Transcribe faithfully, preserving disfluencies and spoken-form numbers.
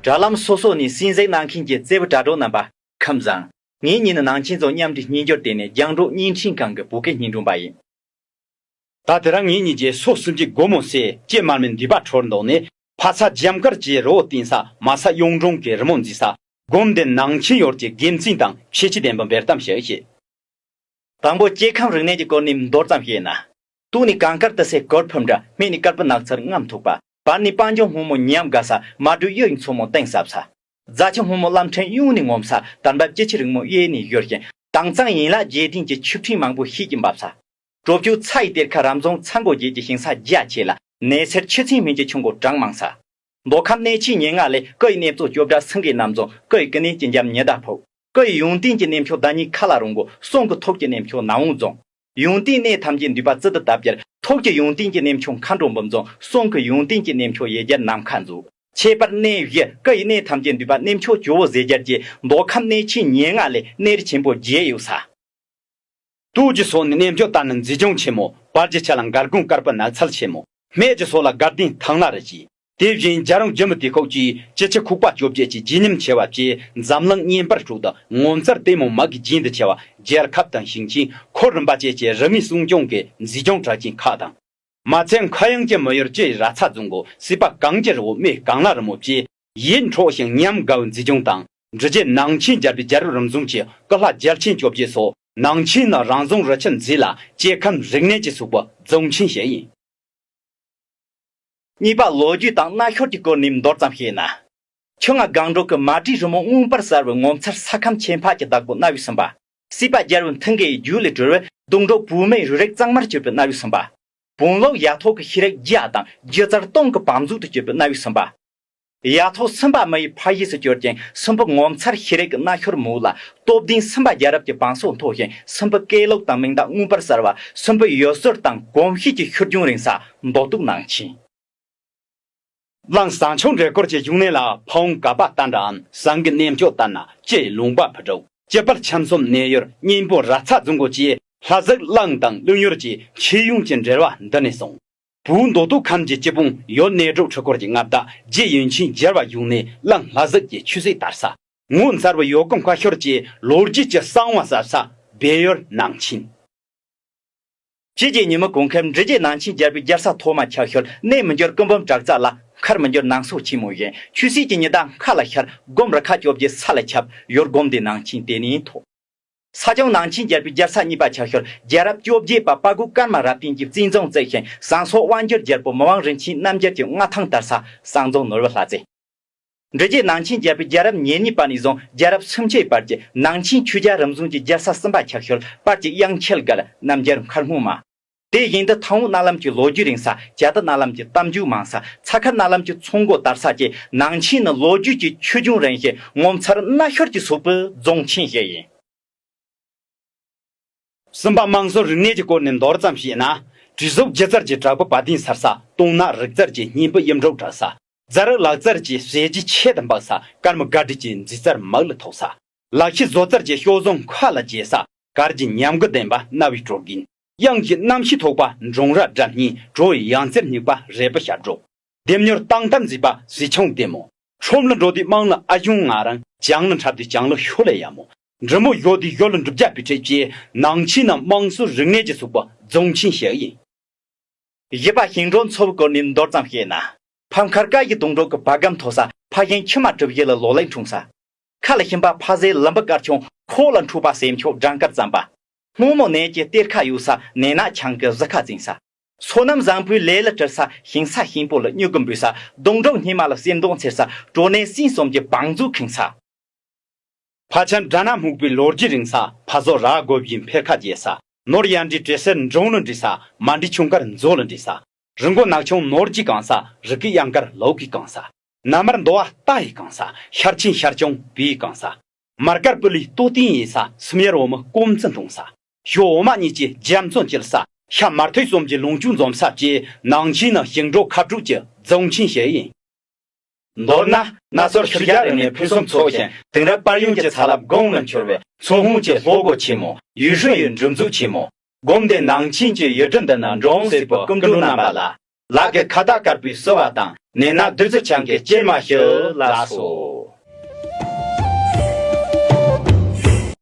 དྲ་ལམ་སོ་སོ་ནས་གསན་གཟིགས་གནང་མཁན་གྱི་བརྩེ་བའི་དྲ་གྲོགས་རྣམ་པ་ཁམས་བཟང་། ངེད་གཉིས་ནི་ནང་ཆེན་རྫོང་མཉམ་འབྲེལ་གཉིས་འབྱོར་ལྟེ་གནས་རྒྱང་སྒྲོག་བརྙན་འཕྲིན་ཁང་གི་བོད་སྐད་སྙན་སྒྲོན་པ་ཡིན། ད་དེ་རིང་ངེད་གཉིས་ཀྱིས་སོ་གསུམ་གྱི་སྒོ་མོ་སེ་ལྕེ་དམར་མོའི་མདུད་པ་འཕྲོར་འདོགས་ནས། ཕ་ས་འཇམ་དཀར་གྱི་རི་བོ་བསྟན་ས། མ་ས་གཡུང་དྲུང་གི་རི་མོ་མཛེས་ས། སྒོམ་སྡེ་ནང་ཆེན་ཡུལ་གྱི་དགེ་མཚན་དང་ཁྱད་ཆོས་ལྡན་པའི་འབེལ་གཏམ་ཞིག་བཤད། དང་པོ་སྐྱེ་ཁམས་རིག་གནས་ཀྱི་སྐོར་ནས་མདོར་ཙམ་བཤད་ན། སྟོད་ནས་གངས་དཀར་ཏི་སེའི་གུར་ཕུབ་འདྲ། སྨད་ནས་དཀར་པོའི་ནགས་ཚལ་རྔམ་ཐོགས་པ། བར་ནས་སྤང་ལྗོངས་སྔོན་མོ་ཉམས་དགའ་ས། མལ་གྲོ་གཡུ་ཡི་མཚོ་མོ་གཏིང་ཟབ་ས། རྫ་ཆུ་སྔོན་མོ་རླབས་ཕྲན་གཡུང་ནས་ངོམ་ས། དར་འབབ་ཅི་ཆེ་རིང་མོ་གཡས་ནས་བཞུར་ཞིང་། དྭངས་གཙང་ཡན་ལག་བརྒྱད་ལྡན་གྱི་ཆུ་ཕྲན་མང་པོ་ཤེད་ཀྱིས་འབབ་ས། གྲོ་བཅུད་ཚྭ་ཡི་གཏེར་ཁ་རབ་བཟུང་ཚྭ་མགོ་རྒྱས་ཀྱི་ཞིང་ས་རྒྱ་ཆེ་ལ། ནགས་ཚལ་ཆུ་ཚན་སྨན་གྱི་ཆུ་མགོ་གྲངས་མང་ས། མདོ་ཁམས་གནས་ཆེན་ཉེར་ལྔ་ལས། སྐུ་ཡི་གནས་གཙོ་ཅོག་འདྲ་སེང་གེ་གནམ་རྫོང་། སྐུ་ཡི་ཀུན་གནས་སྐྱིད་འཇམ་ཉི་ཟླ་ཕུག། སྐུ་ཡི་ཡོན་ཏན་གྱི་གནས་མཆོག་ཟླ་ཉིའི་ཁ་ལ་རོང་མགོ། གསུང་གི་ཐུགས་ཀྱི་གནས་མཆོག་ནགས་ཝང་རྫོང་། ཡོན་ཏན་གནས་ཐམས་ཅད་འདུས་པ་ཙི་ཏི་ལྟ་བརྒྱད། ཐུགས་ཀྱི་ཡོན་ཏན་གྱི་གནས་མཆོག་མཁའ་འགྲོ་འབུམ་རྫོང་། གསུང་གི་ཡོན་ཏན་གྱི་གནས་མཆོག་ཡེ་རྒྱལ་ནམ་མཁའ་མཛོད། ཁྱད་པར་གནས་བཞི། སྐུ་ཡི་གནས་ཐམས་ཅད་འདུས་པ་གནས་མཆོག་ཇོ་བོ་ཟེར་རྒྱལ་གྱི། མདོ་ཁམས་གནས་ཆེན་ཉེར་ལྔ་ལས་གནས་རི་ཆེན་པོ་བརྒྱད་ཡོད་ས། སྟོད་ཀྱི་ཕྱོགས་ནས་གནས་མཆོག་ལྟར་ན་མཛེས་ལྗོངས་ཆེན་མོ། བར་གྱི་ཆ་ལ་མགར་སྒང་དཀར་པོའི་ནགས་ཚལ་ཆེན་མོ། སྨད་ཀྱི་ཕྱོགས་ལ་དགའ་ལྡན་ཐང་ལྷ་རི་བཞི། དེ་བཞིན་རྒྱལ་རོང་ལྗོངས་མི་དེ་ཁོག་ཅིག་སྤྱི་ཆུ་ཁུག་པ་བཅོ་བརྒྱད་ཀྱི་བརྗིད་ཉམས་ཆེ་བ་བཅས་འཛམ་གླིང་བརྙན་པར་ཁྲོད་དུ་ངོ་མཚར་ལྟད་མོ་མ་གི་རྒྱན་དུ་ཆེ་བ། རྒྱལ་ཁབ་དང་ཞིང་ཆེན་འཁོར་རིམ་པ་བཅས་ཀྱི་རིག་གནས་སྲུང་སྐྱོང་གི་མཛེས་ལྗོངས་གྲགས་ཅན་ཁག་དང་། མ་ཚད་མཁའ་དབྱིངས་ཀྱི་མི་ཡུལ་སྤྱི་ཡི་ར་ཚ་རྫོང་གི་སྲིད་པ་གངས་ཀྱི་རི་བོ་སྨད་གངས་ལྷ་རི་མོ་བཅས་ཡིད་འཕྲོག་ཞིང་ཉམས་དགའ་བའི་མཛེས་ལྗོངས་དང་། འབྲི་རྒྱལ་ནང་ཆེན་རྒྱལ་པོའི་རྒྱལ་རབས་རིམ་བྱོན་གྱི་སྐུ་ལྷ་རྒྱལ་ཆེན་བཅོ་བརྒྱད་སོགས། ནང་ཆེན་ནི་རང་བྱུང་རི་ཆུ་མཛེས་ལ་སྐྱེ་ཁམས་རིག་གནས་ཀྱི་སོག་པོ་རྫོང་ཆེན་ཞིག་ཡིན། གཉིས་པ། ལོ་རྒྱུས་དང་རྣ་ཤོར་གྱི་སྐོར་ནས་མདོར་ཙམ་བཤད་ན། ཆུ་རྔ་སྒང་དྲུག་གི་མལ་གྲོའི་རི་མོ་མངོན་པར་གསལ་བའི་ངོ་མཚར་ས་ཁམས་ཁྱད་འཕགས་ཀྱི་བདག་པོ་རྣ་བའི་སུམ་པ། སྲིད་པ་རྒྱལ་བའི་མཐིང་གེ་ཡི་རྒྱུད་ལས་གྲོལ་བའི་སྡོང་གྲོགས་བུད་མེད་རུས་རེག་གཙང་མར་གྱུར་པའི་རྣ་བའི་སུམ་པ། བོང་ལོ་ཡ་ཐོག་གི་ཤེས་རིག་རྒྱ་དང་སྒྱུ་རྩལ་སྟོང་གི་བང་མཛོད་དུ་གྱུར་པའི་རྣ་བའི་སུམ་པ། ཡ་ཐོག་སུམ་པ་མི་ཡི་ཕ་ཡུལ་དུ་གྱུར་ཅིང་། སུམ་པའི་ངོ་མཚར་ཤེས་རིག་གི་རྣ་ཤོར་མུ་ལ། སྟོབས་ལྡན་སུམ་པ་རྒྱལ་རབས་ཀྱི་བང་སོ་མཐོ་ཞིང་། སུམ་པའི་སྐད་ལུགས་དང་མིང་བརྡ་མངོན་པར་གསལ་བ། སུམ་པའི་ཡུལ་སྲོལ་དང་གོམས་གཤིས་ཀྱི་ཤུལ་ལྗོངས་རིང་ས་མདོ་སྟོད་ནང་ཆེན། གླིང་བྱང་ཆུབ་འདྲེ་འཁོར་གྱི་བཞུགས་གནས་ལ་ཕ་བོང་ག་པ་ལྟ་འདྲའམ། ཟངས་ཀྱི་གནས་མཆོག་ལྟར་ན་སྤྱི་ཡི་ལུང་པ་ཕུ་འགྲོ། སྐྱི་བལ་ཁྱམས་གསུམ་གནས་ཡུལ་གཉན་པོ་ར་ཚ་རྫོང་གོ་བཅས། ལྷ་གཟིགས་གླིང་དང་གླིང་ཡུལ་གྱི་ཆོས་དབྱིངས་ཀྱི་འབྲེལ་བ་འདི་ནས་སོང་། བོད་མདོ་སྟོད་ཁམས་ཀྱི་སྤྱི་དཔོན་ཡུལ་གནས་གྲོགས་ཁྲི་སྐོར་གྱི་མངའ་བདག་རྗེ་ཡོན་ཆེན་རྒྱལ་བ་བཞུགས་གནས་གླིང་ལྷ་གཟིགས་ཀྱི་ཆོས་སྲིད་དར་ས། ངོ་མཚར་བའི་ཡུལ་གོམས་ཁ་ཤོར་གྱི་ལོ་རྒྱུས་ཀྱི་གསང་བ་ཟབ་ས་སྦས་ཡུལ་ནང་ཆེན། སྤྱི་རྒྱལ་ཉིན་མོའི་གོང་ཁམས་འབྲི་རྒྱལ་ནང་ཆེན་རྒྱལ་པོའི་རྒྱལ་ས་ཐོག་མ་ཆགས་ཤུལ། གནས་མི་འགྱུར་སྐུ་འབུམ་བྲག་རྩ་ལ། མཁར་མི་འགྱུར་ནང་སོ་ཆེན་མོ་བཞེངས། ཆོས་སྲིད་ཀྱི་ཉི་ཟླ་མཁའ་ལ་ཤར། སྒོམ་རུ་ཁག་བཅོ་བརྒྱད་ས་ལ་ཁྱབ། ཡུལ་སྒོམ་སྡེ་ནང་ཆེན་དེ་ནས་མཐོ། ས་སྐྱོང་ནང་ཆེན་རྒྱལ་པོའི་རྒྱལ་ས་གཉིས་པ་ཆགས་ཤུལ། རྒྱལ་རབས་བཅོ་བརྒྱད་པ་དཔའ་རྒོད་ཀརྨ་རབ་བརྟན་གྱིས་བཙན་རྫོང་བཙུགས་ཤིང་། ཟངས་མཚོ་དབང་སྒྱུར་རྒྱལ་པོ་མི་དབང་རིན་ཆེན་རྣམ་རྒྱལ་གྱི་མངའ་ཐང་དར་ས་གསང་རྫོང་ནོར་བུ་ལྷ་རྩེ། འབྲི་རྒྱལ་ནང་ཆེན་རྒྱལ་པོའི་རྒྱལ་རབས་ཉེར་གཉིས་པ་ནས་བཟུང་རྒྱལ་རབས་སུམ་ཅུའི་བར་གྱི་ནང་ཆེན་ཆོས་རྒྱལ་རིམ་བྱོན་གྱི་རྒྱལ་ས་གསུམ་པ་ཆགས་ཤུལ། དཔལ་གྱི་གཡང་འཁྱིལ་སྒར། རྣམ་རྒྱལ་མཁར་སྔོན་མ། དེ་བཞིན་དུ་ཐང་བོད་གནའ་ལམ་གྱི་ལོ་རྒྱུས་རིང་ས། བྱ་དུ་གནའ་ལམ་གྱི་གཏམ་རྒྱུད་མང་ས། ཚྭ་ཁ་གནའ་ལམ་གྱི་ཚོང་སྒོ་དར་ས་བཅས། ནང་ཆེན་ནི་ལོ་རྒྱུས་ཀྱི་ཆོས་འབྱུང་རིང་ཞིང་ངོ་མཚར་རྣ་ཤོར་གྱི་སོག་པོའི་རྫོང་ཆེན་ཞིག་ཡིན། གསུམ་པ། དམངས་སྲོལ་རིག་གནས་ཀྱི་སྐོར་ནས་མདོར་ཙམ་བཤད་ན། བྲིས་གཟུགས་སྒྱུ་རྩལ་གྱི་བྲག་ཕུག་བ་དན་སར་ས། གཏོང་སྣ་རིག་རྩལ་གྱི་སྙིང་པོ་ཡུམ་གྲོ་གྲགས་ས། རྫ་རི་ལག་རྩལ་གྱི་ཟས་རྗེས་ཆེད་དུ་འབག་ས། སྐར་མ་དགའ་སྒྲིག་གི་མཛེས་རྩལ་མིག་ལ་ཐོགས་ས། ལག་ཤེས་བཟོ་རྩལ་གྱི་སྤྱོད་བཟང་མཁའ་ལ་རྒྱས་ས། གར་གྱི་ཉམས་རྒུད་ལྡན་པ་རྣ་བའི་སྤྲོ་རྒྱན། དབྱངས་ཀྱི་རྣམ་ཤེས་ཐོགས་པ་འབྲོང་རྭ་སྒྲ་སྙན། བྲོ་བའི་ཡང་རྩེར་སྙེག་པ་རལ་པའི་ཞབས་བྲོ། ལྡེམ་མྱུར་སྟང་སྟབས་མཛེས་པ་སུས་ཆུང་ལྡེ་མོ། ཁྲོམ་ལ་འགྲོ་དུས་དམངས་ལ་ཨ་གཞུང་ང་རང་། བྱང་ལ་འཁྲབ་དུས་བྱང་ལ་ཤོ་ལ་ཡ་མོ། འབྲི་མོ་ཡོད་དུས་ཡོད་ལ་འབྲུག་རྒྱལ་པོའི་ཁྲིད་ཅེས། ནང་ཆེན་ནི་དམངས་སྲོལ་རིག་གནས་ཀྱི་སོག་པོ་རྫོང་ཆེན་ཞིག་ཡིན། བཞི་པ། ཞིང་འབྲོག་འཚོ་བའི་སྐོར་ནས་མདོར་ཙམ་བཤད་ན། ཕ་མཁར་དཀར་གྱི་སྡོང་གྲོགས་ཀྱི་བ་སྒམ་མཐོ་ས། ཕ་གཞན་ཁྱིམ་མ་གྲུ་བཞི་ལ་ལོ་ལེགས་འཁྲུངས་ས། ཁ་ལ་ཞིམ་པ་ཕ་ཟས་ལུམ་བུ་དཀར་ཆུང་། ཁོག་ལ་འཁྲུགས་པ་སེམས་མཆོག་སྦྲང་དཀར་རྩམ་པ། སྔོན་མོ་ནས་ཀྱི་གཏེར་ཁ་གཡུག་ས། ནས་ན་ཆང་གི་གཟི་ཁ་འཛིན་ས། སོ་ནམ་བཟང་པོའི་ལས་ལ་བྲེལ་ས། ཞིང་ས་ཞིང་པོ་ལ་སྨྱུ་གུ་འབུས་ས། སྡོང་གྲོགས་སྙེ་མ་ལ་སེམས་གདོང་འཚེར་ས། གྲོ་ནས་སྲན་གསུམ་གྱི་བང་མཛོད་ཁེངས་ས། ཕ་ཆེན་དགྲ་ནག་སྨུག་པོའི་ལོ་རྒྱུས་རིང་ས། ཕ་ཟོ་ར་རྒོད་བཞིན་འཕེལ་ཁ་རྒྱས་ས། ནོར་ཡར་འདྲེས་བྲེ་སེར་འབྲོང་ལ་འདྲེས་ས། མ་འདྲེས་ཆུང་དཀར་མཛོ་ལ་འདྲེས་ས། རི་མགོ་ནག་ཆུང་ནོར་གྱིས་གང་ས། རི་སྐེད་གཡང་དཀར་ལོག་གིས་གང་ས། ན་མར་འདོ་བ་རྟ་ཡིས་གང་ས། ཤར་ཆེན་ཤར་ཆུང་བེས་གང་ས། མར་དཀར་སྤུ་ལུས་ལྟོ་ལྡིང་ཡིན་ས། སུམ་ཡར་འོ་མ་སྐོམ་རྩི་འཐུང་ས། ཞོ་འོ་མ་གཉིས་ཀྱི་རྒྱ་མཚོ་འཁྱིལ་ས། ཤ་མར་ཐོད་གསུམ་གྱི་ལོངས་སྤྱོད་འཛོམས་ས་བཅས་ནང་ཆེན་ནི་ཞིང་འབྲོག་ཁ་དྲོ་གི་རྫོང་ཆེན་ཞིག་ཡིན། མདོར་ན། གནའ་སྲོལ་ཆོས་རྒྱལ་རིང་ནས་ཕུན་སུམ་ཚོགས་ཤིང་། དེང་རབས་དཔལ་ཡོན་གྱི་ཚ་རླབས་དགུང་ལ་འཕྱུར་བའི་མཚོ་སྔོན་གྱི་ལྷོ་སྒོ་ཆེན་མོ། ཡུལ་ཤུལ་ཡི་འགྲུབ་འཛུགས་ཆེན་མོ། སྒོམ་སྡེ་ནང་ཆེན་གྱི་ཡུལ་གྲུ་འདི་ན་འབྲོང་སེར་པོའི་སྐུ་མགྲོན་རྣམ་པ་ལ། ལག་གི་ཁ་བཏགས་དཀར་པོས་གསོལ་བ་དང་། ནད་ན་བདུད་རྩི་ཆང་གིས་ཅིར་མ་ཞུ་ལགས་སོ།